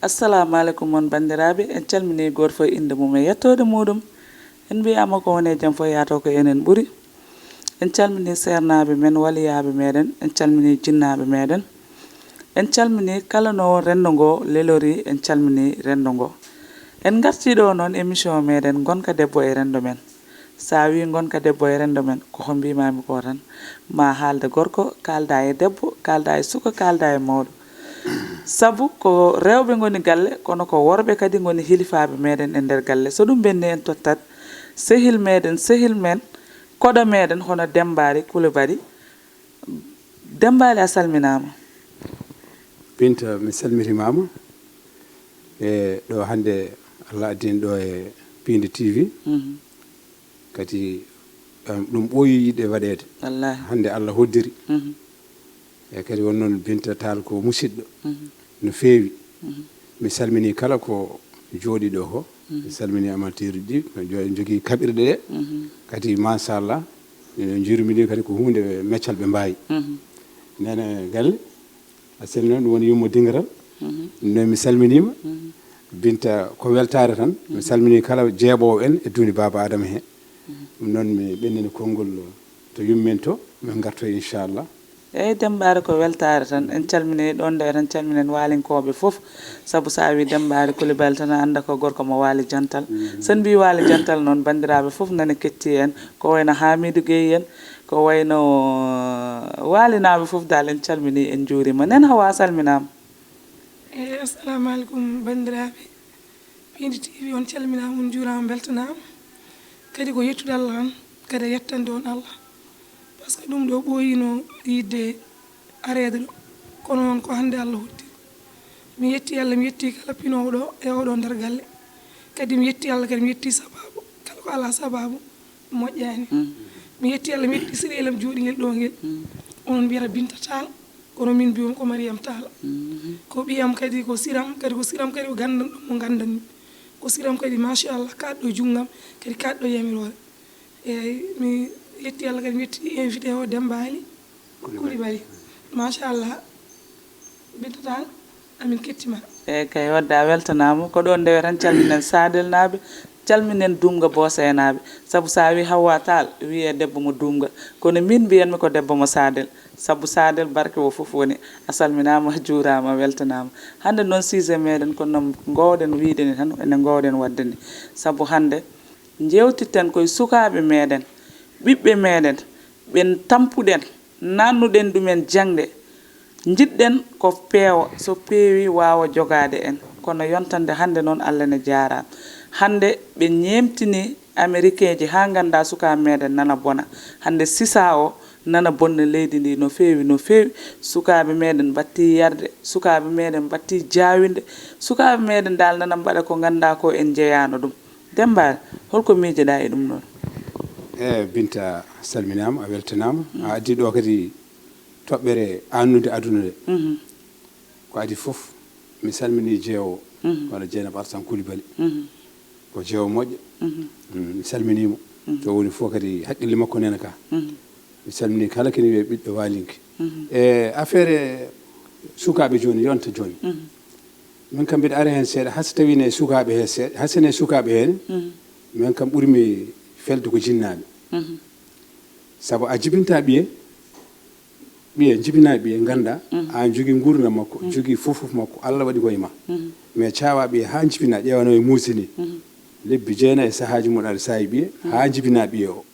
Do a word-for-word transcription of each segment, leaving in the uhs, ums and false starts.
Assalamu aleykum, on banndiraaɓe. En calminii gooto fof e innde mum e yettoode muuɗum. En mbiyaama ko woni e jam fof yaato ko enen ɓuri. En calminii seernaaɓe men, waliyaaɓe meɗen, en calminii jinnaaɓe meɗen. En calminii kala no renndo ngoo lelorii, en calminii renndo ngoo. En ngartii ɗo noon émission meɗen Ngonka Debbo e Renndo Men. So a wii Ngonka Debbo e Renndo Men, ko ko mbiimaami ko tan, ma haalde gorko, kaalda e debbo, kaalda e suka, kaalda e mawɗo. Sabu ko rewɓe ngoni galle, kono ko worɓe kadi ngoni hilifaaɓe meɗen e nder galle. So ɗum ɓenni, en tottat sehil meɗen, sehil men, koɗo meɗen, hono Demmbaari Kulibali. Demmbaali, a salminaama. Binta, mi salmitimaama. E ɗo hannde Allah addini ɗo e Piindi T V. Kadi, em, ɗum ɓooyi yiɗde waɗeede. Wallaahi. Hannde Allah hoddiri. E kadi won noon Binta Tall ko musiɗɗo. No feewi. Mi salminii kala ko jooɗii ɗo ko. Mi salminii amateur uji ɗi, ko jo-, jogii kaɓirɗe ɗe. Kadi, machallah, ene njurmini kadi ko huunde meccal ɓe mbaawi. Nene galle, a salmina, ɗum woni yumma dingiral. Ɗum noon mi salminiima. Binta, ko weltaare tan. Mi salminii kala jeeɓoowo en e duunde Baaba Adama he. Ɗum noon mi ɓennini konngol to yummen to, min ngartoy inchallah. Eeyi, Demmbaari, ko weltaare tan. En calminii ɗoon nde tan, calminen waalinkooɓe fof. Sabu so a wii Demmbaari Kulibali tan, a annda ko gorko mo Waali Jantal. So en mbii Waali Jantal noon, banndiraaɓe fof nana ketti en. Ko wayno Haamiidu Gey en, ko wayno Waalinaaɓe fof dal, en calminii, en njuuriima. Nene Hawa, a salminaama. Eeyi, assalamu aleykum, banndiraaɓe. Piindi T V, on calminaama, on njuuraama, mbeltanaama. Kadi ko yettude Allah tan, kadi e yettande on Allah. Par ce que ɗum ɗo ɓooyino yiɗde areede ɗo, kono noon ko hannde Allah hoddiri. Mi yetti Allah, mi yetti kala pinoowo ɗo e oɗo nder galle. Kadi mi yetti Allah, kadi mi yetti sabaabu. Kala ko alaa sabaabu, moƴƴaani. Mi yetti Allah, mi yetti siriyel am jooɗingel ɗo ngel. Onon mbiyata Binta Tall, kono min mbiyumi ko Mariam Tall. Ko ɓiyam kadi, ko siram kadi, ko siram kadi ko ganndanɗo mo nganndanmi. Ko siram kadi, machallah, kaɗɗo junngam, kadi kaɗɗo yamiroore. Eeyi, mi yetti Allah kadi, mi yetti invité o, Demmbaali Kulibali. Machallah, Binta Tall, amin kettima. Eeyi kay, wadde a weltanaama. Ko ɗoon ndewe tan, calminen Saadelnaaɓe, calminen Duumga Booseynaaɓe. Sabu so a wii Hawwa Tall, wiyee debbo mo Duumga. Kono miin mbiyanmi ko debbo mo Saadel. Sabu Saadel barke o fof woni. A salminaama, a juuraama, a weltanaama. Hannde noon sujet meɗen ko no ngoowɗen wiyde ni tan, ene ngoowɗen waɗde ni. Sabu hannde njeewtitten koye sukaaɓe meɗen, ɓiɓɓe meɗen, ɓe tampuɗen, naatnuɗen ɗumen jaŋde. Njiɗɗen ko peewa, so peewii waawa jogaade en. Kono yontande hannde noon, Allah ne jaaraama. Hannde ɓe ñeemtini Amerikeeji haa nganndaa sukaaɓe meɗen nana bona. Hannde sisa o nana bonna leydi ndi no feewi, no feewi. Sukaaɓe meɗen mbattii yarde, sukaaɓe meɗen mbattii jaawinde, sukaaɓe meɗen dal nana mbaɗa ko nganndaa ko en njeyaano ɗum. Demmbaali, holko miijoɗaa e ɗum ɗoon? Eeyi, Binta, a salminaama, a weltanaama. A addii ɗo kadi toɓɓere anndude aduna nde. Ko adii fof, mi salminii jeewo, hono Jeynaba Alsan Kulibali. Ko jeewo moƴƴo. Mi salminii mo. To woni fof kadi haqqille makko nena ka. Mi salminii kala kene wiyee ɓiɗɗo waalinke. E affaire sukaaɓe jooni, yonta jooni. Min kam mbiɗa ara heen seeɗa, hay so tawii ne sukaaɓe heen seeɗa, hay so ne sukaaɓe heen, min kam ɓurmi felde ko jinnaaɓe. Sabu a jibinta ɓiye, ɓiye jibina ɓiye, ngannda a jogii nguurndam makko, jogii fof fof makko, Allah waɗi ko e ma. Mais caawa ɓiye haa jibina, ƴeewano e muusi ni. Lebbi jeenayi e sahaaji mum aɗa saayi ɓiye, haa jibina ɓiye o.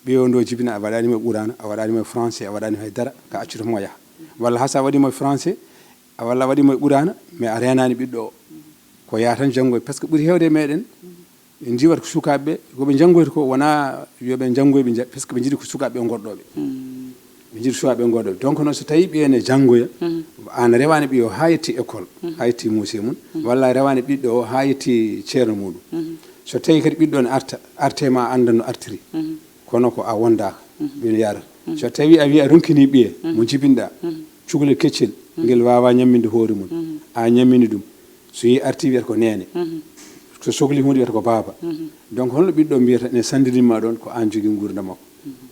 Ɓiye o ndo jibina, a waɗaani mo e Quraana, a waɗaani mo e français, a waɗaani hay dara, ka accuta mo yaha. Walla haa so a waɗi mo e français, a walla a waɗi mo e Quraana, mais a reenaani ɓiɗɗo o. Ko yaha tan janngoya, par ce que ɓuri heewde e meɗen, en njiiwat ko sukaaɓe ɓe, ko ɓe njanngoyta ko wonaa yo ɓe njanngoy, ɓe nja-, par ce que ɓe njiɗi ko sukaaɓe ɓe ngoɗɗooɓe. Ɓe njiɗi sukaaɓe ɓe ngoɗɗooɓe. Donc noon so tawii ɓiye ne janngoya, aan rewaani ɓiye o haa yetti école, haa yetti muusi mum, walla a rewaani ɓiɗɗo o haa yetti ceerno muuɗum. So tawii kadi ɓiɗɗo ne arta, arte ma a anndan no artiri. Kono ko a wondaaka, ɓe no yaarata. So tawii a wii a ronkinii ɓiye, mo jibinɗaa, cukalel keccel, ngel waawaa ñamminde hoore mum, a ñammini ɗum. So yii arti wiyata ko neene. So sokli huunde wiyata ko baaba. Donc holno ɓiɗɗo mbiyata ne sanndirinma ɗoon ko aan jogii nguurndam makko.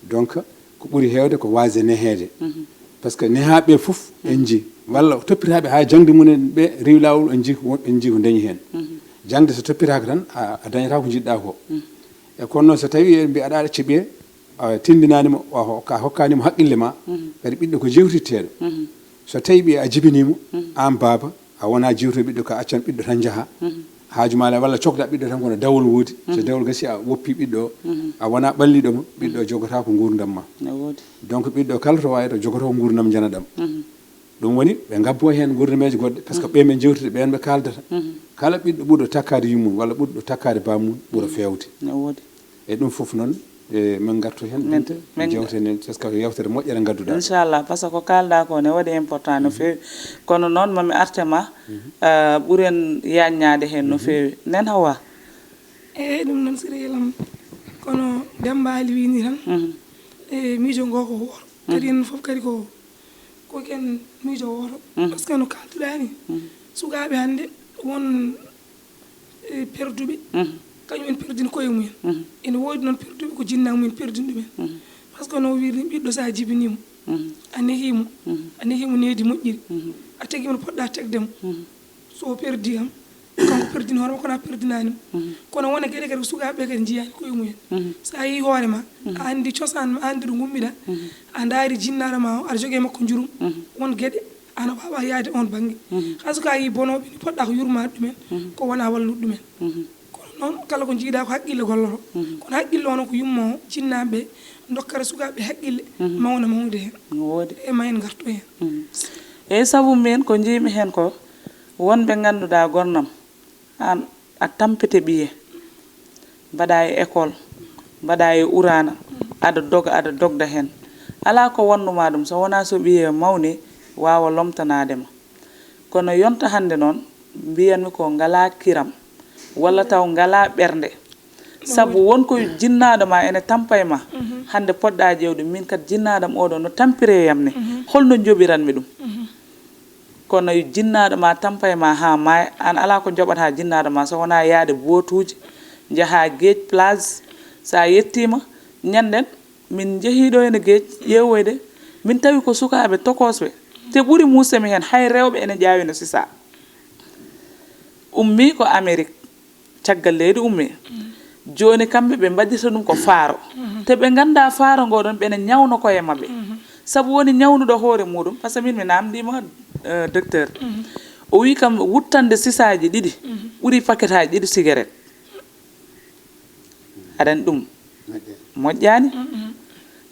Donc ko ɓuri heewde ko waasde neheede. Par ce que nehaaɓe ɓe fof en njii. walla toppitaaɓe haa jaŋde mumen ɓe rewi laawol, en njii ko, en njii ko dañi heen. Jaŋde so toppitaaka tan, a, a dañataa ko njiɗ-ɗaa ko. E kono noon, so tawii en mbiya aɗa acca ɓiye, a tinndinaani mo, a hokka-, a hokkaani mo haqqille ma, kadi ɓiɗɗo ko jeewtitteeɗo. So tawii ɓiye a jibinii mo, aan baaba, a wonaa jeewtooɗo ɓiɗɗo, ka accan ɓiɗɗo tan njaha. Haaju ma alaa, walla cokda ɓiɗɗo tan, kono dawol woodi. So dawol gasi, a woppi ɓiɗɗo o, a wonaa ɓalliiɗo mo, ɓiɗɗo o jogotaa ko nguurndam ma. No woodi. Donc, ɓiɗɗo kala to waawi to jogotoo ko nguurndam janaɗam. Ɗum woni, ɓe ngabbo heen gouvernementji goɗɗe, par ce que ɓe men jewtide, ɓeen ɓe kaaldata. Kala ɓiɗɗo ɓurɗo takkaade yummum walla ɓurɗo takkaade bammum ɓura feewde. No woodi. E ɗum fof noon, e, min ngartu heen, min, Binta, min jewten heen, par ce que ko yewtere moƴƴere ngadduɗaa. Inchallah, par ce que ko kaalɗaa ko ne waɗi important no feewi. Kono noon, mami arte ma, ah, ɓuren yaaññaade heen no feewi. Nen Hawa? Eeyi, ɗum noon, Siré Lam. Kono Demba Ali wiini tan, e, miijo ngo ko wooto. Kadi en fof kadi ko, ko ken miijo wooto. Par ce que no kaalduɗaa ni, sukaaɓe hannde won, e, perduɓe, kañum en perdini koye mumen. Ene woodi noon perduɓe ko jinnaa mumen perdini ɗumen. Par ce que no wiiri ni, ɓiɗɗo so a jibinii mo, a nehii mo, a nehii mo nehdi moƴƴiri, a tagii mo no poɗɗaa tagde mo. So o perdi kam, kanko perdini hoore makko, kono a perdinaani mo. Kono won e geɗe kadi ko sukaaɓe ɓe kadi njiyaani koye mumen. So a yii hoore ma, a anndi cosaan ma, a anndi ɗo ngummiɗaa, a ndaari jinnaaɗo ma o, aɗa jogii e makko njurum. Won geɗe ana waawa yahde oon bannge. Hay so ko a yii bonooɓe ni, poɗɗaa ko yurmaade ɗumen, ko wonaa wallude ɗumen. Kono noon, kala ko njiiɗaa ko haqqille golloto. Kono haqqille o noon ko yumma o, jinnaaɓe ɓe ndokkata sukaaɓe haqqille, mawna mawnude heen. No woodi. E ma en ngartu heen. Eeyi, sabu min ko njiimi heen ko, won ɓe ngannduɗaa, gornam, aan a tampete ɓiye, mbaɗa e école, mbaɗa e uraana, aɗa doga, aɗa dogda heen. Alaa ko wonnuma ɗum, so wonaa so ɓiye mawni, waawa lomtanaade ma. Kono yonta hannde noon, mbiyanmi ko ngalaa kiram, walla taw ngalaa ɓernde. Sabu won ko jinnaaɗo ma ene tampa e ma. Hannde poɗɗaa ƴeewde, min kadi jinnaaɗo am oɗo no tampire e yam ni. Holno njoɓiranmi ɗum? Kono jinnaaɗo ma tampa e ma haa maaya, aan alaa ko njoɓataa jinnaaɗo ma so wonaa yahde bootuuji, njahaa geej, plage. So a yettiima, ñannden min njehii ɗo ene geej ƴeewoyde, min tawi ko sukaaɓe tokosɓe, te ɓuri muusde mi heen, hay rewɓe ene ƴaawi no sisaa. Ummii ko Amerik, caggal leydi ummii. Jooni kamɓe ɓe mbaɗirta ɗum ko faaro. Te ɓe nganndaa faaro ngo ɗon, ɓene ñawno koye maɓɓe. Sabu woni ñawnuɗo hoore muuɗum, par ce que min mi naamndiima, eh, docteur. O wii kam wuttande sisaaji ɗiɗi ɓuri paketaaji ɗiɗi sigaret. Aɗa anndi ɗum moƴƴaani.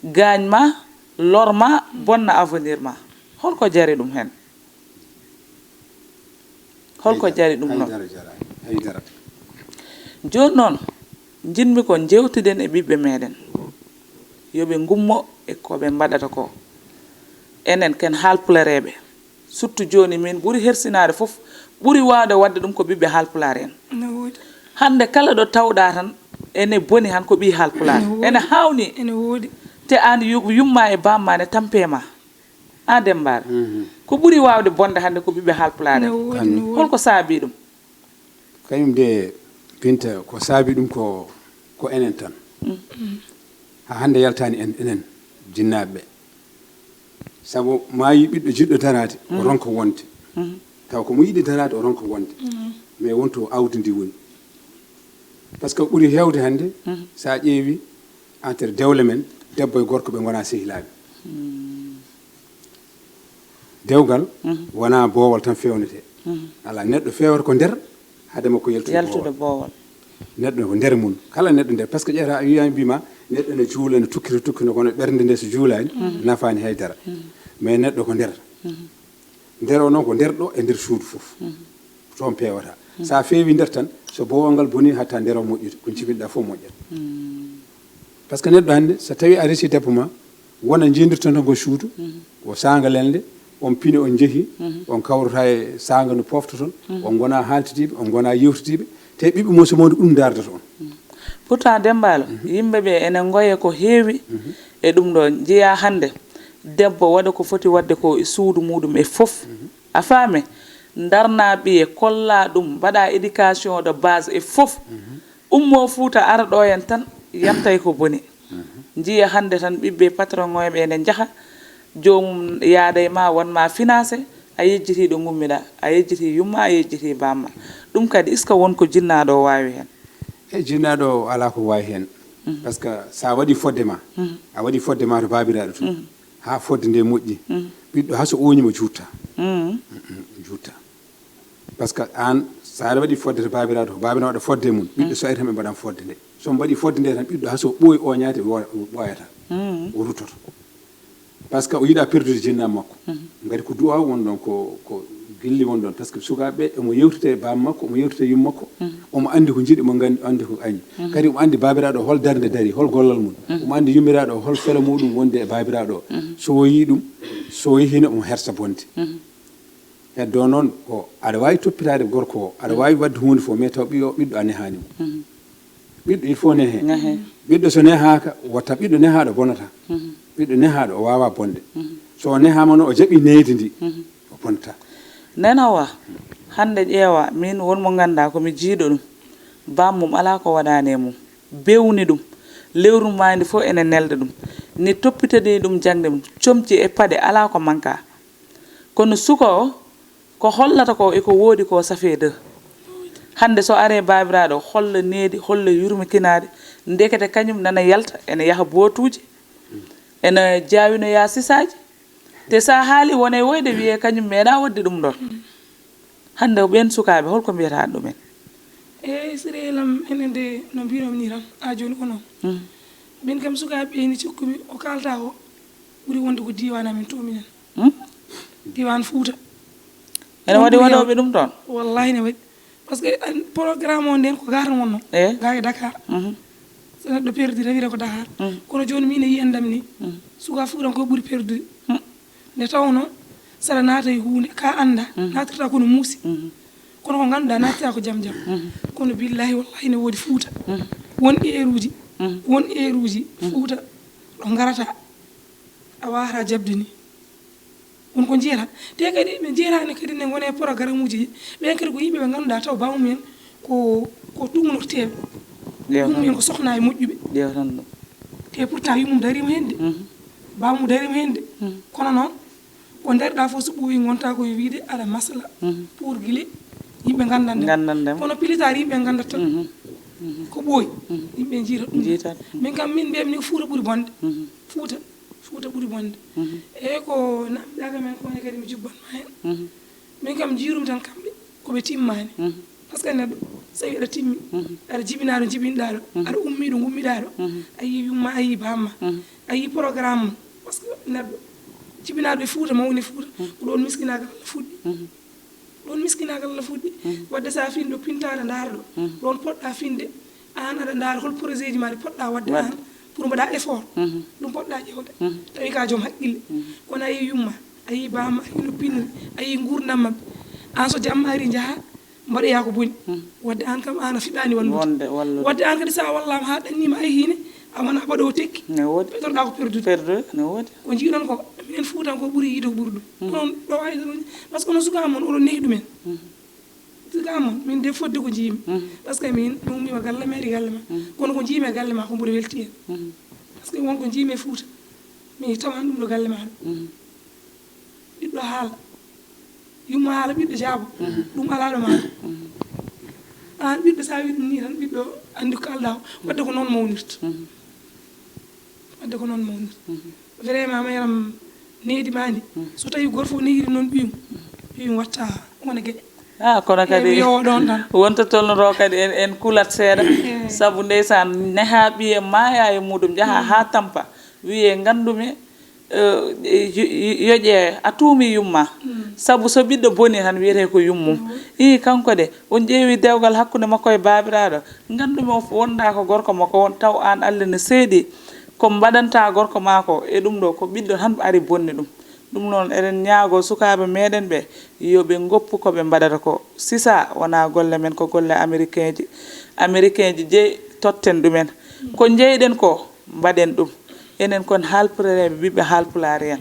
Gaañ ma, lor ma, bonna avenir ma. Holko jari ɗum heen? Holko jari ɗum noon? Haydara jaraani. Haydara. Jooni noon, njiɗmi ko njeewtiden e ɓiɓɓe meeɗen. Yo ɓe ngummo e ko ɓe mbaɗata ko. Enen ken haalpulareeɓe. Surtout jooni, min ɓuri hersinaade fof, ɓuri waawde waɗde ɗum ko ɓiɓɓe Haalpulaar en. No woodi. Hannde kala ɗo tawɗaa tan, ene boni han ko ɓii Haalpulaar. No woodi. Ene haawni. Ene woodi. Te aan yu-, yumma e baamma ne tampe ma. A Dembaar. Ko ɓuri waawde bonde hannde ko ɓiɓɓe Haalpulaar en. No woodi, no woodi. Holko saabii ɗum? Kañum de, Binta, ko saabii ɗum ko, ko enen tan. Haa hannde yaltaani en, enen jinnaaɓe ɓe. Sabu ma yi ɓiɗɗo jiɗɗo daraade, o ronka wonde. Taw ko mo yiɗi daraade, o ronka wonde. Mais wonto aawdi ndi woni. Par ce que ɓuri heewde hannde, so a ƴeewi entre dewle men, debbo e gorko ɓe ngonaa sehilaaɓe. Dewgal wonaa boowal tan feewnetee. Alaa, neɗɗo feewata ko nder, hade makko yaltude boowal. Yaltude boowal. Neɗɗo ko nder mum. Kala neɗɗo nder. Par ce que ƴeewata, a wiyaani, mbiima, neɗɗo ene juula, ene tukkita, tukkita, kono ɓernde nde so juulaani, nafaani hay dara. Mais neɗɗo ko nder. Nder o noon ko nder ɗo e nder suudu fof. Toon peewata. So a feewi nder tan, so boowal ngal bonii, hatta nder o moƴƴude. Ko njiɗ-ɗaa fof moƴƴat. Par ce que neɗɗo hannde, so tawii a resi debbo ma, wona njiidirton tan ko suudu, o saanga lelnde, on pini, on njehi, on kawrata e saanga no poftoton, on ngonaa haaltidiiɓe, on ngonaa yewtidiiɓe, te ɓiɓɓe mum so mawni ko ɗum ndaardata on. Pourtant, Dembaalo, yimɓe ɓe ene ngoya ko heewi e ɗum ɗo. Njiyaa hannde, debbo waɗa ko foti waɗde ko e suudu muuɗum e fof. A faami? Ndarnaa ɓiye, kollaa ɗum, mbaɗaa éducation de base e fof. Ummoo Fuuta, ara ɗo en tan, yaltay ko boni. Njiya hannde tan ɓiɓɓe patron ŋooyɓe ene njaha, joomum yaada e ma, won ma financé, A yejjitii ɗo ngummiɗaa, a yejjitii yumma, a yejjitii bamma. Ɗum kadi, est-ce que won ko jinnaaɗo o waawi heen? E jinnaaɗo o alaa ko waawi heen. Par ce que so a waɗii fodde ma, a waɗii fodde ma to baabiraaɗo to, haa fodde nde moƴƴi, ɓiɗɗo haa so ooñiima juutta. Juutta. Par ce que aan, so aɗa waɗi fodde to baabiraaɗo, baabiraaɗo waɗa fodde mum, ɓiɗɗo so ari tan ɓe mbaɗan fodde nde. So mbaɗi fodde nde tan, ɓiɗɗo haa so ɓooyi ooñaade, o ɓooyata. O ruttoto. Par ce que o yiɗa perdude jinnaaɓe makko. Ngati ko du'a won ɗon, ko, ko gilli won ɗon. Par ce que sukaaɓe ɓe, omo yewtita e baaba makko, omo yewtita e yumma makko, omo anndi ko njiɗi, omo ngan-, anndi ko añi. Kadi omo anndi baabiraaɗo hol darnde dari, hol gollal mum. Omo anndi yummiraaɗo hol felo muɗum wonde e baabiraaɗo o. So o yii ɗum, so o yehii ne, omo hersa bonde. Heddo noon ko aɗa waawi toppitaade gorko o, aɗa waawi waɗde huunde fof, mais taw ɓiyo, ɓiɗɗo a nehaani mo. Ɓiɗɗo il faut nehe. Nehe. Ɓiɗɗo so nehaaka, wota ɓiɗɗo nehaaɗo bonata. Ɓiɗɗo nehaaɗo o waawaa bonde. So o nehaama noon, o jaɓi nehdi ndi, o bonata. Nena wa, hannde ƴeewa, min won mo nganndaa ko mi jiiɗo ɗum. Bammum alaa ko waɗaani e mum. Bewni ɗum. Lewru maayndi fof ene nelda ɗum. Ni toppitanii ɗum jaŋde mum. Comci e paɗe, alaa ko manka. Kono suka o, ko hollata ko e ko woodi ko, ça fait deux. Hannde so aree baabiraaɗo, holla needi, holla yurmikinaade, ndekete kañum nana yalta, ene yaha bootuuji, ene jaawinoyaa sisaaji. Te so a haali wona e woyde wiyee kañum meeɗaa waɗde ɗum ɗoon. Hannde ɓeen sukaaɓe, hol ko mbiyataa ɗumen? Eey, siree lam, enen de, no mbiiɗon nii tan, haa jooni ko noon. Min kam, sukaaɓe ɓe ni cikkumi, o kaalta o, ɓuri wonde ko diiwaan amen to minen. Hmm? Diiwaan Fuuta. Ene waɗi waɗooɓe ɗum toon? Wallaahi ne waɗi. Par ce que an, programme o ndeen ko gaa tan wonnoo. Eh? Gaa e Dakar. Mhm. So neɗɗo perdi tan wiyata ko Dakar. Mhm. Kono jooni min e yiyandam ni, mhm, suka fuutanko ɓuri perdude. Mhm. Nde tawnoo saɗa naata e huunde, ka annda, mhm, naatirta kono muusi. Mhm. Kono ko ngannduɗaa naatirta ko jam jam. Mhm. Kono billaahi wallaahi ne woodi Fuuta. Mhm. Won eeruuji, mhm, won eeruuji, mhm, Fuuta ɗo ngarata. A waawata jaɓde ni. Won ko njiyata. Te kadi ɓe njiyataani kadi ne ngona e programme uji ɗi. Ɓen kadi ko yimɓe ɓe ngannduɗaa taw baamumen ko, ko tuugnorteeɓe. Ƴeew tan. Yummumen ko sohna e moƴƴuɓe. Ƴeew tan ɗum. Te pourtant yummum dariima heen de. Mhm. Baamum dariima heen de. Mhm. Kono noon, ko ndaarɗaa fof so ɓooyi ngonta ko wiide aɗa masla. Mhm. Pour gila yimɓe nganndan ɗum. Nganndan ɗum. Kono plus tard yimɓe nganndat tan. Mhm. Mhm. Ko ɓooyi. Mhm. Yimɓe njiita ɗum. Njiita ɗum. Min kam min mbiyatmi ni ko Fuuta ɓuri bonde. Mhm. Fuuta. Fuuta ɓuri bonde. Mhm. Eey, ko namdiɗaa kam heen ko woni kadi mi jubbanma heen. Mhm. Min kam njiirumi tan kamɓe ko ɓe timmaani. Mhm. Par ce que neɗɗo so tawi aɗa timmi, mhm, aɗa jibinaa ɗo jibinɗaa ɗo, mhm, aɗa ummii ɗo ngummiɗaa ɗo, mhm, a yii yumma, a yii bamma, mhm, a yii programme mum. Par ce que neɗɗo jibinaaɗo e Fuuta, mawni Fuuta, mhm, ko ɗoon miskinaagal Allah fuɗɗi. Mhm. Ɗoon miskinaagal Allah fuɗɗi. Mhm. Wadde so a fiin ɗo pintaade ndaara ɗo. Mhm. Ɗoon poɗɗaa finde, aan aɗa ndaara hol projet ji ma ɗi poɗɗaa waɗde, waɗde, aan pour mbaɗaa effort. Mhm. Ɗum poɗɗaa ƴeewde. Mhm. Tawi ka joom haqqille. Mhm. Kono a yii yumma, a yii bamma, a yii no piniri, a yii nguurndam maɓɓe. Aan so jamma ari njahaa, mbaɗoyaa ko boni. Mhm. Wadde aan kam aan a fiɗaani wallude. Wonde wallude. Wadde aan kadi so a wallaama haa ɗanniima a yehii ne, a wonaa baɗoowo tekki. Ne woodi. Petorɗaa ko perdude. Perdude, ne woodi. Ko njiiɗon ko, minen Fuutankoo ɓuri yiide ko ɓuri ɗum. Mm. Kono ɗo waawi ɗum, par ce que onon sukaaɓe mon, oɗon nehi ɗumen. Mm. Sukaaɓe mon, min de fodde ko njiimi. Mm. Par ce que min, mi ummiima galle ma, ari galle ma. Mm. Kono ko njiimi e galle ma ko mboɗo welti heen. Mm. Par ce que won ko njiimi e Fuuta, mi tawan ɗum ɗo galle ma ɗo. Mm. Ɓiɗɗo haala, yumma haala, ɓiɗɗo jaabo. Mm. Ɗum alaa ɗo ma ɗo. Mm. Aan ɓiɗɗo, so a wii ɗum nii tan, ɓiɗɗo anndi ko kaalɗaa ko. Wadde ko noon mawnirta. Mm. Wadde ko noon mawnirta. Mhm. Vraiment, Mariam, nehdi ma ndi, mhm, so tawi gooto fof nehiri noon ɓiyum, ɓiyum watta wona geɗe. Ah, kono kadi mi yowo ɗon tan. Wonta tolnoto kadi en, en kulat seeɗa. Eh. Sabu ndeysaan, neha ɓiye maaya e muɗum, jaha, mhm, haa tampa. Wiye, ngandumi, eh, yo, yo, yoƴe, a tuumi yumma. Mm. Sabu so ɓiɗɗo boni tan wiyete ko yummum. Mm. Ii, kanko de, on ƴeewi dewgal hakkunde makko e baabiraaɗo. Nganndu-mi o wondaa ko gorko makko won, taw aan Allah ne seedi ko mbaɗanta gorko maa ko e ɗum ɗo, ko ɓiɗɗo tan ari bonni ɗum. Ɗum noon, eɗen ñaagoo sukaaɓe meeɗen ɓe, yo ɓe ngoppu ko ɓe mbaɗata ko. Si sa wonaa golle men, ko golle Amerikeenji. Amerikeenji jeyi, totten ɗumen. Ko njeyɗen ko, mbaɗen ɗum. Enen kon haalpurereeɓe, ɓiɓɓe haalpulaar en.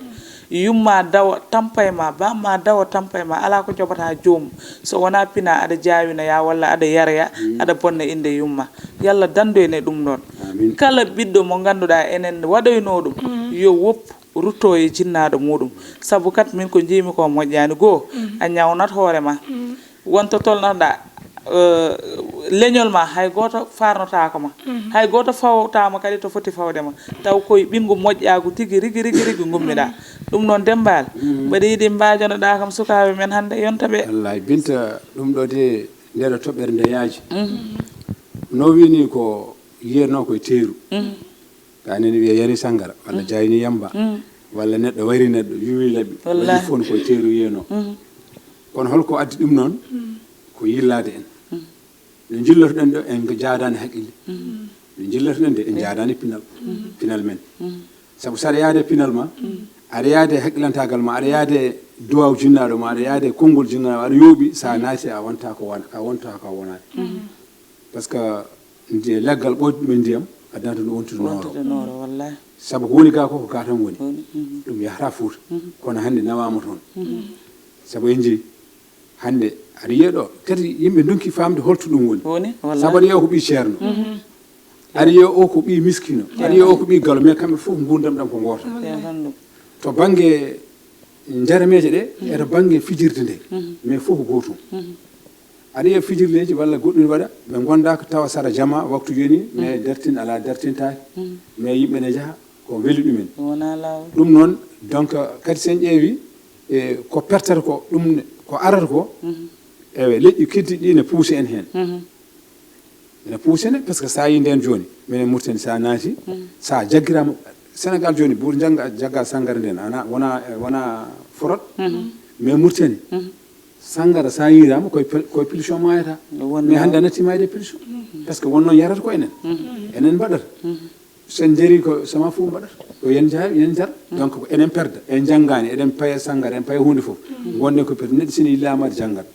Yumma dawa tampa e ma, bamma dawa tampa e ma, alaa ko joɓata joomum. So wonaa pina, aɗa jaawinoya walla aɗa yaroya, mm, aɗa bonna innde yumma. Yalla danndu en e ɗum ɗoon. Amiin. Kala ɓiɗɗo mo ngannduɗaa enen waɗoynoo ɗum, mm, yo woppu. rutto e jinnaaɗo muuɗum. Sabu kat min ko njiimi ko moƴƴaani. Goo, a ñawnat hoore ma. Wonto tolnoɗaa, eh, leñol ma, hay gooto faarnotaako ma. Hay gooto fawtaama kadi to foti fawde ma. Taw koye ɓinngu moƴƴaagu tigi, rigi, rigi, rigi ngummiɗaa. Ɗum noon, Demmbaali, mbeɗa yiɗi mbaajonoɗaa kam sukaaɓe men hannde, yonta ɓe. Wallaahi, Binta, ɗum ɗo de, nde ɗo toɓɓere nde yaaji. No wini ko yiyatnoo koye teeru. Ka nene wiya yari sanngara, walla jaayni yamba, walla neɗɗo wayri neɗɗo, yuwi laɓi, waɗi fof no koye teeru yiyanoo. Kono holko addi ɗum noon? Ko yillaade en. No njillotoɗen ɗo, en ko jaadaani haqqille. No njillotoɗen de, en jaadaani pinal, pinal men. Sabu so aɗa yaade pinal ma, aɗa yaade haqqillantaagal ma, aɗa yaade duwaaw jinnaaɗo ma, aɗa yaade konngol jinnaaɗo, aɗa yooɓi, so a naati, a wonta ko won-, a wonta ko wonaani. Par ce que nde leggal ɓooytuɗo ɗum e ndiyam, addanta ɗum wontude nooro. Wontude nooro, wallahi. Sabu ko woni gaa ko, ko gaa tan woni. Woni, mhm. Ɗum yahata Fuuta. Mhm. Kono hannde nawaama toon. Mhm. Sabu en njii, hannde aɗa yiya ɗo, kadi yimɓe ndonki faamde holto ɗum woni. Woni, wallahi. Sabu aɗa yiya ko ɓii ceerno. Mhm. Aɗa yiya o ko ɓii miskino. Aɗa yiya o ko ɓii galo, mais kamɓe fof nguurndam ɗam ko ngooto. Wallahi. Ceerno ɗum. To bannge jarameeje ɗe, e to bannge fijirde nde, mais fof ko gootum. Aɗa yiya fijirleeji walla goɗɗum waɗa, ɓe ngondaaka tawa sara jama waktu yoni, mais dartin alaa, dartintaake, mais yimɓe ne njaha, ko weli ɗumen. Wonaa laawol. Ɗum noon, donc, kadi so en ƴeewi, e, ko pertata ko, ɗum ne, ko arata ko, ewe, leƴƴi keddiɗi ɗi ne puusi en heen. Ene puusene, parce que so a yii ndeen jooni, minen Mauritanie, so a naati, so a jaggiraama, Sénégal jooni, buur jagga, jagga sanngara ndeen, ana, wona, wona forot, mais Mauritanie, sanngara so a yiiraama, koye pel-, koye pulsion maayata. Mais hannde a natti maayde pulsion. Parce que won noon yarata ko enen. Enen mbaɗata. So en njarii ko sama fof mbaɗata. Ko yen nja-, yen njar. Donc ko enen perda. En njanngaani, eɗen paya sanngara, en paya huunde fof. Ngonden ko perda. Neɗɗo so ene yiɗi laamu, aɗa janngat.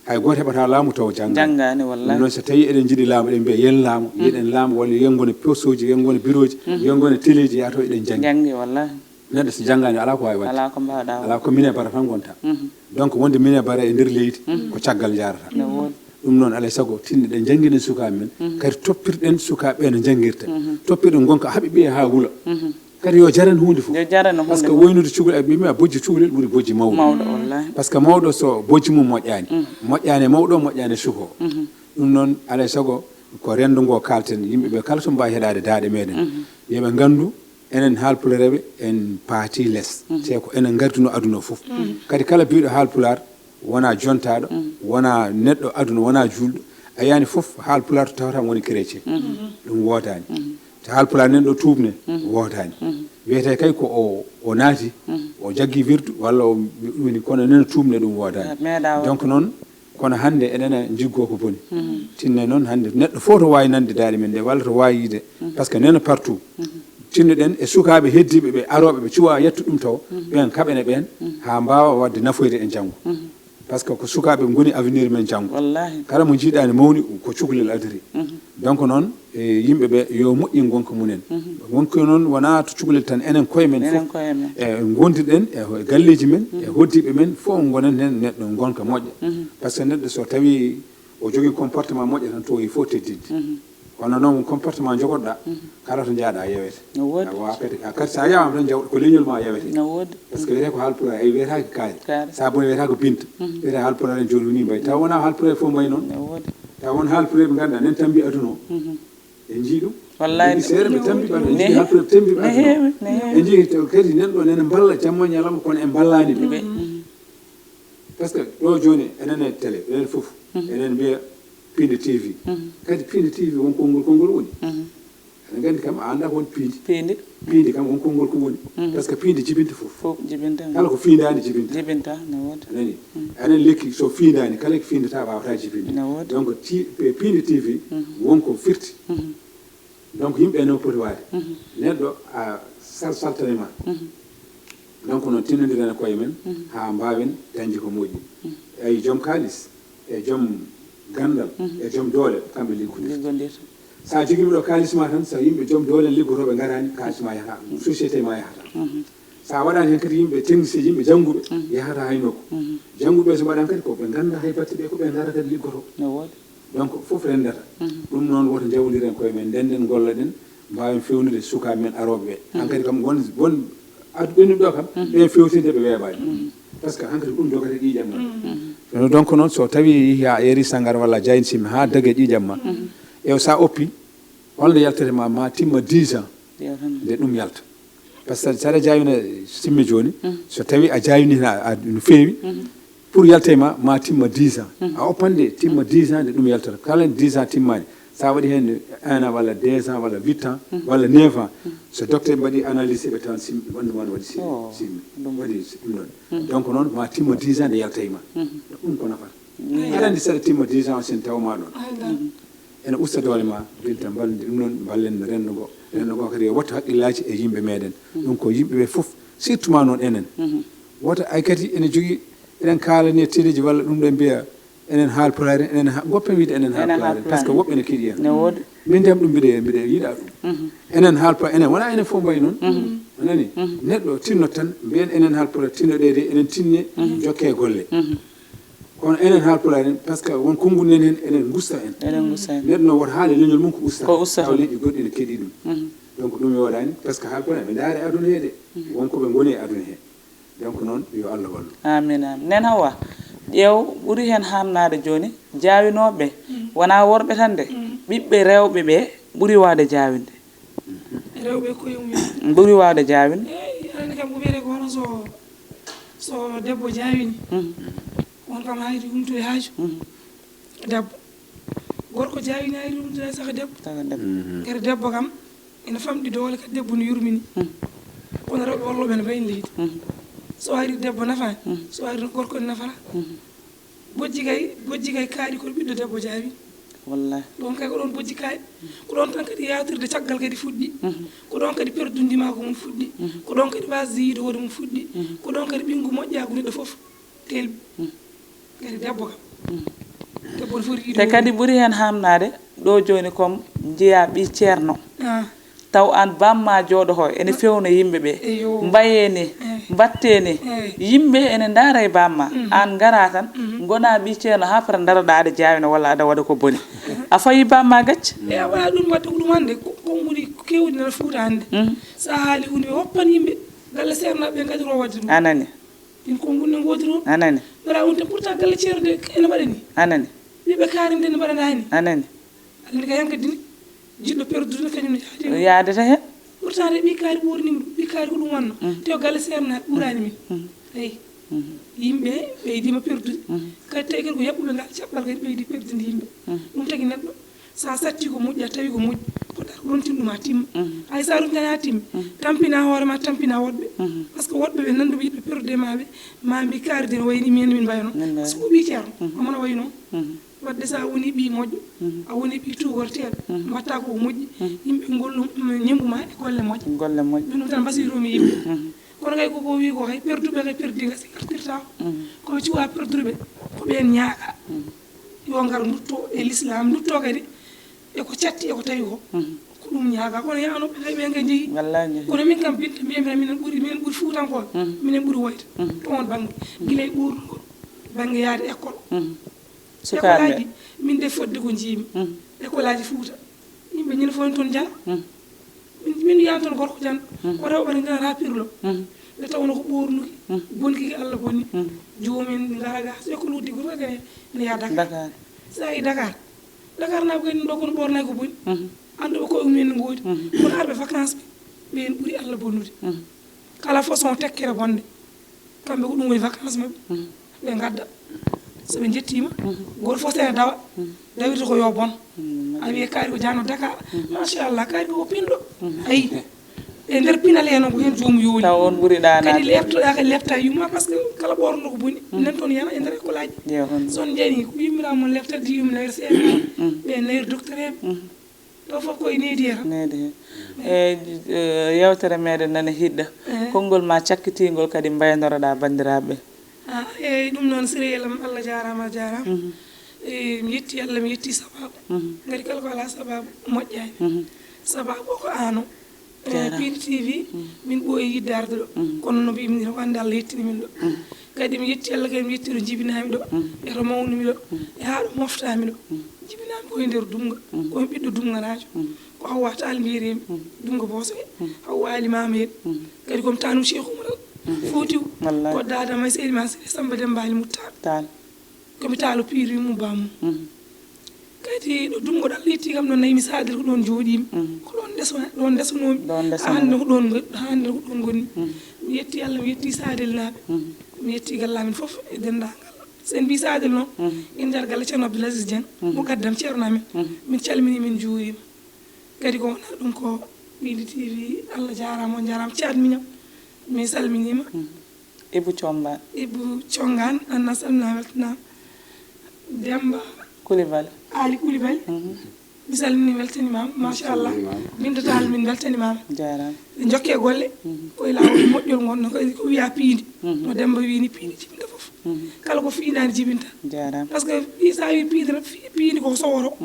Hay gooto heɓataa laamu tawa janngaani. Janngaani, wallahi. Ɗum noon, so tawii eɗen njiɗi laamu, eɗen mbiya, "Yen laamu, yiɗen laamu, walla yen ngone postooji, yen ngone birooji, yen ngone teleeji, yaa taw eɗen janngi." Janngi, wallahi. Neɗɗo so janngaani, alaa ko waawi waɗde. Alaa ko mbaawɗaa waɗde. Alaa ko minebara tan ngontaa. Mhm. Donc, wonde minebara e nder leydi, ko caggal njaarata. No woodi. Ɗum noon, alaa e sago, tinnoɗen, njannginen sukaaɓe men, kadi toppirɗen sukaaɓe ɓe no njanngirta. Toppirɗen ngonka haɓi ɓiye haa wula. Kadi yo jaran huunde fof. Yo jaran huunde fof. Parce que woynude cukalel, a ɓiɓɓe a bojji cukalel ɓuri bojji mawɗo. Mawɗo, wallahi. Parce que mawɗo so bojji mum moƴƴaani, moƴƴaani e mawɗo, moƴƴaani e sukoo. Ɗum noon, alaa e sago, ko renndo ngo kaalten, yimɓe ɓe kala so mbaawi heɗaade daaɗe meɗen. Yo ɓe nganndu, enen Haalpulareeɓe, en paati les. Te ko enen ngardinoo aduna o fof. Kadi kala biiɗo Haalpulaar, wonaa jontaaɗo, wonaa neɗɗo aduna, wonaa juulɗo. A yiyaani fof Haalpulaar to tawata woni chrétien. Ɗum woodaani. To Haalpulaar nan ɗo tuubne, woodaani. Wiyetee kay ko o, o naati, o jaggi wirdu, walla o woni kono nan tuubne, ɗum woodaani. Meeɗaa waɗde. Donc noon, kono hannde eɗen njiggoo ko boni. Tinne noon hannde neɗɗo fof to waawi nande daaɗe men ɗe, walla to waawi yiide. Parce que nena partout. Tinnoɗen e sukaaɓe heddiiɓe ɓe arooɓe ɓe cuwaa yettude ɗum taw, ɓeen kaɓene ɓeen, haa mbaawa waɗde nafoyde en janngo. Parce que ko sukaaɓe ngoni avenir men janngo. Wallahi. Kala mo njiiɗaa ne mawni ko cukalel adori. Donc noon, e yimɓe ɓe yo moƴƴin ngonka mumen. Ngonka noon wonaa to cukalel tan, enen koye men fof. Enen koye men. E ngondirɗen e galleeji men, e hoddiiɓe men fof ngonen heen neɗɗo ngonka moƴƴa. Parce que neɗɗo so tawii o jogii comportement moƴƴo tan, to o fof teddinde. Kono noon comportement jogoɗaa, kala to njaaɗaa yawete. No woodi. Awa kadi, a kadi so a yawaama tan jaw-, ko leñol ma yawete. No woodi. Parce que wiyetee ko Haalpulaar, ay wiyetaake kaari. Kaari. Sa boni wiyetee ko Binta. Wiyetee Haalpulaar en jooni woni mbayi. Tawa wonaa Haalpulaar fof mbayi noon. No woodi. Tawa won Haalpulaar ɓe ngannduɗaa nen tambi aduna o. En njii ɗum. Wallahi. Ɓe seeɗa ɓe tambi ɓe aduna. En njii Haalpulaar tambi ɓe aduna. Ne heewi, ne heewi. En njii taw kadi nen ɗo nene mballa jamma ñalawma kono en mballaani ɓe. Ɓe. Parce que ɗo jooni enen e télé, enen fof, eɗen mbiya Piindi T V. Kadi Piindi T V won konngol, konngol woni. Aɗa nganndi kam, a anndaa ko woni piindi. Piindi. Piindi kam won konngol ko woni. Parce que piindi jibinta fof. Fof jibinta. Kala ko fiindaani jibinta. Jibinta, no woodi. A nani? Aɗa nani lekki so fiindaani, kala ko fiindata waawataa jibinde. No woodi. Donc, ti-, pe-, Piindi T V won ko firti. Donc, yimɓe no poti waade. Neɗɗo a sal-, saltanima. Donc, noon tinnondiren e koye men, haa mbaawen dañde ko moƴƴi. Eyi, joom kaalis, e joom ganndal, e joom doole, kamɓe liggodirta. Liggodirta. So a jogiima ɗo kaalis ma tan, so yimɓe joom doole liggotooɓe ngaraani, kaalis ma yahata, société ma yahata. So a waɗaani heen kadi yimɓe technicien, yimɓe jannguɓe, yahata hay nokku. Jannguɓe so mbaɗaani kadi ko ɓe nganndaa hay batte ɓe, ko ɓe ngara kadi liggotoo. No woodi. Donc, fof renndata. Ɗum noon, woto njawondiren koye men, ndennden, ngolloɗen, mbaawen feewnude sukaaɓe men arooɓe ɓe. Hankadi kam, won, won Addu ɓennuɓe ɗo kam, ɓen fewtinde ɓe weeɓaani. Parce que hankadi ko ɗum dogata ƴiiƴam ma. Donc noon, so tawi a yari sangara walla a jayni simmi haa dage ƴiiƴam ma, e o sa oppi, holno yaltata ma, ma timma dix ans nde ɗum yalta. Parce que saɗa jayna simmi jooni, so tawi a jayni hen a, a, no feewi, pour yalta e ma, ma timma dix ans. A oppan nde timma dix ans nde ɗum yaltata. Kala dix ans timmaani, sa waɗi hen un an walla deux ans walla huit ans walla neuf ans, so docteur mbaɗi analyse ɓe tawan simmi, ɓanndu ma no waɗi simmi, waɗi ɗum ɗon. Donc noon, ma timma dix ans nde yalta e ma. Ɗum ko nafata. Aɗa anndi saɗa timma dix ans o sen taw ma ɗon. Ene usta doole ma, binta mballude ɗum noon, mballen renndo ngo. Renndo ngo kadi yo wattu haqqillaaji e yimɓe meɗen. Ɗum ko yimɓe ɓe fof, surtout ma noon enen. Wota ay kadi ene jogii, eɗen kaalani e téléji walla ɗum ɗo mbiya, enen haalpulaar en, enen ha-, goppen wiide enen haalpulaar en, parce que woɓɓe ene keɗi en. Ne woodi. Min ndiyam ɗum mbiɗe, mbiɗe yiɗa ɗum. Enen haalpulaar, enen, wona enen fof mbayi noon. A nani? Neɗɗo tinnot tan, mbiyen enen haalpulaar, tinnoɗe de, enen tinne, jokke golle. Kono enen haalpulaar en, parce que won konnguɗi men heen, enen ngusta en. Enen ngusta en. Neɗɗo no wota haale leñol mum ko usta. Ko usta tawa tan. Leƴƴi goɗɗi ne keɗi ɗum. Donc ɗum yooɗaani, parce que haalpulaar ɓe ndaare aduna he de. Won ko ɓe ngoni e aduna he. Donc noon, yo Allah wallu. Amin, amin. Nen Hawa, ƴeew ɓuri heen haamnaade jooni, jaawinooɓe, wonaa worɓe tan de, ɓiɓɓe rewɓe ɓe ɓuri waawde jaawinde. Rewɓe koye mumen. Ɓuri waawde jaawinde. Eey, aɗa anndi kam ko wiyetee ko hono so, so debbo jaawini. On kam haayri humtude haaju. Debbo. Gorko jaawini haayri humtude saka debbo. Saka debbo. Kadi debbo kam, ina famɗi doole, kadi debbo no yurmini. Kono rewɓe wallooɓe no mbayi leydi. So ari debbo nafaani, so ari gorko ne nafata. Bojji kay, bojji kay kaaɗi koto ɓiɗɗo debbo jaabi. Wallahi. Ɗon kay ko ɗon bojji kaaɗi. Ko ɗon tan kadi yawtirde caggal kadi fuɗɗi. Ko ɗon kadi perdundi ma ko mum fuɗɗi. Ko ɗon kadi wasde yiide hoore mum fuɗɗi. Ko ɗon kadi ɓinngu moƴƴaagu neɗɗo fof telɓi. Kadi debbo kam. Debbo no foti yiide hoore mum. Te kadi ɓuri heen haamnaade, ɗo jooni kom njiyaa ɓii ceerno. Ah. Taw aan bamma jooɗo hoo ene fewna yimɓe ɓe. Eyo. Mbayee ni, eh, mbattee ni. Eh. Yimɓe ene ndaara e bamma. Mhm. Aan ngaraa tan, mhm, ngonaa ɓii ceerno haa fota ndaroɗaa aɗa jaawina walla aɗa waɗa ko boni. A fayi bamma gacce? E a waɗa ɗum, waɗde ko ɗum hannde, ko, ko woni ko keewɗi nana Fuuta hannde. Mhm. So a haali huunde, ɓe woppan yimɓe. Galle seernaaɓe ɓe ngaɗiroo waɗde ɗum. A nani. Ɗin ko ngun ne ngoodi toon. A nani. Mbaɗa on te pourtant galle ceerno de ene mbaɗa ni. A nani. Ɓiɓɓe kaari nde ne mbaɗa ni. A nani. Aɗa anndi kay hankadi ni, jiɗɗo perdude kañum ne yaadi. Yaadata heen. Pourtant de ɓii kaari ɓoornima ɗum, ɓii kaari ko ɗum wonno. Mm. Te o galle seernaaɓe ɓuraani min. Mm. Eyi. Mm. Yimɓe ɓeydiima perdude. Mm. Kadi tawi kadi ko yaɓɓuɓe ngal caɓɓal kadi ɓeydi perdude yimɓe. Mm. Ɗum tagi neɗɗo, so a satti ko moƴƴi, a tawi ko moƴƴi, poɗɗa ko rontin ɗum haa timma. Mm. Hay so a rontinaani haa timma, mm, tampina hoore ma, tampina woɗɓe. Mm. Parce que woɗɓe ɓe nannduma yiɗɓe perdude ma ɓe, ma mbi kaari de no wayi ni min, min mbayno. Min mbayno. Parce que ko ɓii ceerno, mm, omo no wayi noon. Mm. Wadde so a woni ɓii moƴƴo, mhm, a woni ɓii tuugorteeɗo, mhm, mbaɗta ko moƴƴi, mhm, yimɓe ngollum, mm, ñembu ma e golle moƴƴe. Golle moƴƴe. Ɗum tan mbasiyromi yimɓe. Mhm. Kono kay koko wi ko kay perduɓe kay perdi gasi artirta o. Mhm. Kono cuwa perduɓe ko ɓen ñaaga. Mhm. Yo ngar ndutto e l'islam, ndutto kadi e ko catti e ko tawi ko. Mhm. Ko ɗum ñaaga. Kono yaano ɓe kay ɓen kay jeyi. Wallahi jeyi. Kono min kam Binta mbiyami minen ɓuri, minen ɓuri fuutankooɓe. Mhm. Minen ɓuri woyde. Mhm. To on bannge. Gila e ɓoornugol, bannge yaade école. Mhm. Sukaaɓe. École aji, min de fodde ko njiimi. Mm. École aji Fuuta. Yimɓe ñande fof en toon jana. Mm. Min, min yiyaani toon gorko jana. Mm. Ko rewɓe ne njanata haa pirlo. Mm. Nde tawnoo ko ɓoornuki, mm, bonki ki Allah bonni. Mm. Joomum en ngara ga. So école uddi ko kadi ne, ne yaha Dakar. Dakar. So a yi Dakar. Dakar naa ko en ɗo kono ɓoornaaki ko boni. Mm. Annduɓe koye mumen ne ngoodi. Mm. Kono arɓe vacances ɓe, ɓe en ɓuri Allah bonnude. Mm. Kala façon tekkere bonde. Kamɓe ko ɗum woni vacances maɓɓe. Mm. Ɓe ngadda. So ɓe njettiima, mm, gooto fof so ene dawa, mm, dawirta ko yo bon. Mm. A wiye kaari ko jano Dakar. Mm. Machallah, kaari ko pinɗo. Mm. Ayi. E nder pinal he noon ko heen joomum yooli. Taw on ɓuri ɗaanaade. Kadi leeftoɗaa kadi leefta yumma, parce que kala ɓoorno ko boni. Mm. Nan toon yana e nder école aji. Jeeya on. So on njani ko yummiraama mon leefta di yumma nayr C M A. Mm. Ɓe nayr docteur en. Mm. Ɗo fof ko e needi he tan. Needi he. Eyi, eh, yewtere meɗen nana hiɗɗa. Eyi. Konngol ma cakkitingol kadi mbaynoroɗaa banndiraaɓe. Ah, eyi, ɗum noon, Sireyel am, Allah jaaraama, a jaaraama. Mhm. Eyi, mi yetti Allah, mi yetti sabaabu. Mhm. Ngati kala ko alaa sabaabu moƴƴaani. Mhm. Sabaabu o ko aan o. Eyi, jaaraama. Pire T V, mhm, min ɓooyi yiɗde arde ɗo. Mhm. Kono no mbiimi ni, ko annde Allah yettini min ɗo. Mhm. Kadi mi yetti Allah, kadi mi yetti ɗo jibinaami ɗo. Mhm. E to mawnumi ɗo. Mhm. E haa ɗo moftaami ɗo. Mhm. Jibinaami ko e nder Dumga, mm, ko e ɓiɗɗo Dumganaajo. Mm. Hawwa Taal mbiyeteemi, Dunngo Booso en, Hawwa Ali Maama en. Kadi ko mi taanum Cheikh Oumar Al Foutiou. Wallaahi. Ko daada May Seydi Maam Siré Samba Dembaali Muttar. Taal. Ko mi taalo piiri mum bamum. Kadi ɗo Dunngo ɗo Allah yetti kam ɗo nayi mi Saadel ko ɗoon jooɗiimi. Ko ɗoon ndeso-, ɗoon ndesanoomi. Ɗoon ndesanoomi. Hannde ko ɗoon ngo-, hannde ko ɗoon ngonmi. Mi yetti Allah, mi yetti Saadel naaɓe. Mi yetti galle amen fof e denndaangal. So en mbii Saadel noon, en njaar galle Ceerno Abdoul Aziz Dieng, mukaddam Ceerno amen. Min calminii, min njuuriima. Kadi ko wonaa ɗum ko Ɓiindi T V, Allah jaaraama, on njaaraama. Caat miñam, mi salminiima. Ibou Thiongaan. Ibou Thiongaan, aan a salminaama, weltanaama. Demba Koulibaly. Ali Koulibaly. Mi salminii, weltanimaama, machallah. Binta Tall, min mbeltanimaama. Jaaraama. Njokkee golle. Ko e laawol moƴƴol ngonɗon, ko, ko wiyaa piindi. No Demba wii ni, piindi jibinta fof. Kala ko fiinaani jibinta. Jaaraama. Parce que Issa wii piindi tan, fi-, piindi ko sowoto.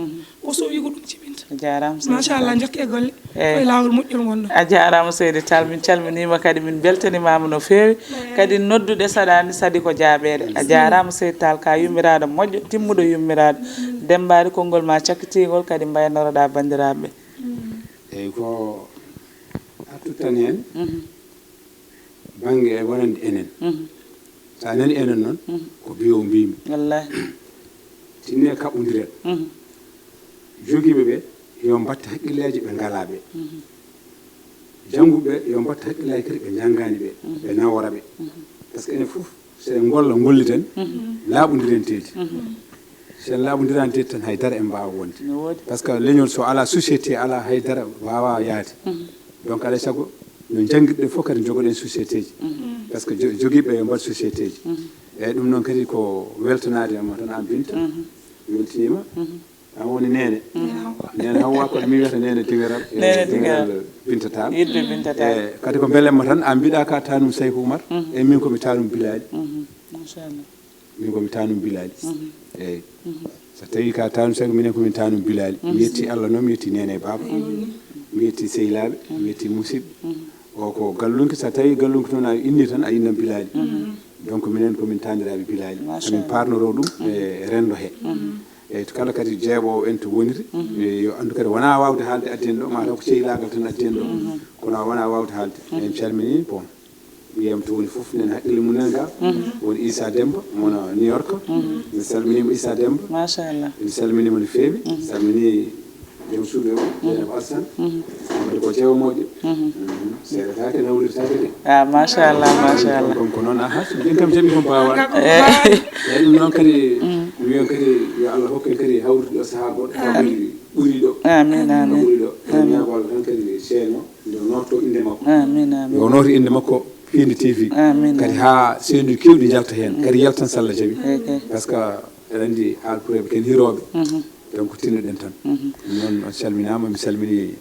Ko sowi ko ɗum jibinta. Jaaraama, seydi. Machallah, njokkee golle. Eey. Ko e laawol moƴƴol ngonɗon. A jaaraama, seydi Tall, min calminiima kadi, min mbeltanimaama no feewi. Kadi nodduɗe saɗaani, saɗi ko jaabeede. A jaaraama, seydi Tall, ka yummiraaɗo moƴƴo, timmuɗo yummiraaɗo. Demmbaali konngol ma cakkitiingol, kadi mbaynoroɗaa banndiraaɓe ɓe. Eey, ko artude tan heen, bannge wonande enen. So a nani enen noon, ko biyo mbiymi. Wallaahi. Tinne kaɓɓondiren. Jogiiɓe ɓe, yo mbatte hakkillaaji ɓe ngalaa ɓe. Jannguɓe ɓe, yo mbatte hakkillaaji kadi ɓe njanngaani ɓe, ɓe nawora ɓe. Parce que enen fof, so en ngolla, ngolliten, laaɓondiren teedi. So en laaɓondiraani teedi tan, hay dara en mbaawa wonde. No woodi. Parce que leñol so alaa société, alaa hay dara waawaa yahde. Donc, alaa e sago, no njanngirɗen fof kadi njogoɗen sociétéji. Parce que jo-, jogiiɓe yo mbaɗ sociétéji. Eeyi, ɗum noon kadi ko weltanaade e ma tan, aan Binta. Mi weltiniima. Aan woni neene. Neene Hawwa. Neene Hawwa, kono mi wiyata Neene Dingiral. Neene Dingiral. Dingiral Binta Tall. Yiɗde Binta Tall. Eeyi, kadi ko mbelemma tan, aan mbiɗa ka taanum Saykou Oumar. Eeyi, min ko mi taanum Bilali. Machallah. Min ko mi taanum Bilali. Eeyi. So tawii ka taanum Saykou, minen ko min taanum Bilali. Mi yetti Allah noon, mi yetti neene e baaba. Mi yetti sehilaaɓe, mi yetti musidɓe. O ko gallunke, so tawii gallunke noon a inni tan, a innan Bilali. Donc minen ko min taaniraaɓe Bilali. Machallah. Emin paarnoroo ɗum e renndo he. Eeyi, to kala kadi jeeɓoowo en to woniri, e yo anndu kadi wonaa waawde haalde addi en ɗo, mataw ko ceylaagal tan addi en ɗo. Kono wonaa waawde haalde. En calminii, bon, ɓiyam to woni fof, nen hakkille mum nen ga. Woni Issa Demba, wona New York. Mi salminiima Issa Demba. Machallah. Mi salminiima no feewi. Salminii joom suudu o, Dieynaba Alassane. Wonde ko jeewo moƴƴo. Seeɗataake, nawlirtaake de. Ah, machallah, machallah. Ɗum ko noon, aha, so min kam jaɓi ko mbaawa. Eeyi. Eeyi, ɗum noon kadi, mi wiyan kadi yo Allah hokku en kadi hawrude ɗo sahaa goɗɗo, taw kadi ɓuri ɗo. Amin, amin. Ɓuri ɗo. Eɗen ñaago Allah tan kadi seenoo, nde nootto innde makko. Amin, amin. Yo nooto innde makko, Piindi T V. Amin, amin. Kadi haa seenuuji keewɗi njalta heen, kadi yaltan so Allah jaɓi. Eeyi, eeyi. Parce que eɗen anndi Haalpulaaɓe ko en hirooɓe. Donc, tinnoɗen tan. Noon, on calminaama, mi salminii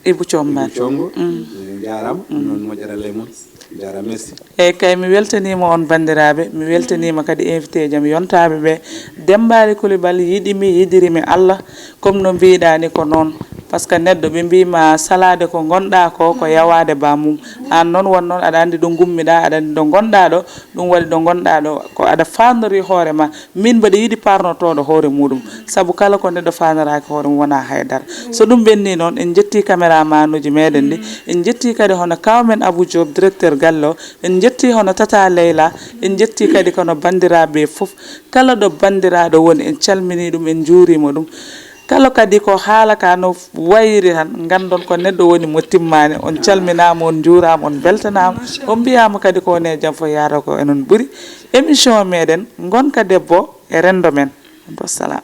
Ibou Thiongo. Ibou Thiongo. Njaaraama. Noon, moƴƴere Allah e mon. Njaaraama, merci. Eeyi kay, mi weltaniima on banndiraaɓe, mi weltaniima kadi invité jam yontaaɓe ɓe. Demmbaali Koulibaly yiɗi mi, yiɗiri mi Allah, comme no mbiiɗaa ni ko noon. Parce que neɗɗo ɓe mbii ma salaade ko ngonɗaa ko, ko yawaade ba mum. Aan noon won noon aɗa anndi ɗo ngummiɗaa, aɗa anndi ɗo ngonɗaa ɗo, ɗum waɗi ɗo ngonɗaa ɗo ko aɗa faandorii hoore ma. Min mbaɗa yiɗi paarnotooɗo hoore muuɗum, sabu kala ko neɗɗo faandoraaki hoore mum wonaa hay dara. So ɗum ɓennii noon, en njettii caméramaanuuji meeɗen ɗi, en njettii kadi hono kaaw men Abou Diop, directeur galle o, en njettii hono Tata Leyla, en njettii kadi kono banndiraaɓe ɓe fof. Kala ɗo banndiraaɗo woni, en calminii ɗum, en njuuriima ɗum. Kala kadi ko haala ka no wayri tan, nganndon ko neɗɗo woni mo timmaani. On calminaama, on njuuraama, on mbeltanaama. On mbiyaama kadi ko woni e jam fof yaara ko enen ɓuri. Émission meeɗen, Ngonka Debbo e Renndo Men. Wassalam.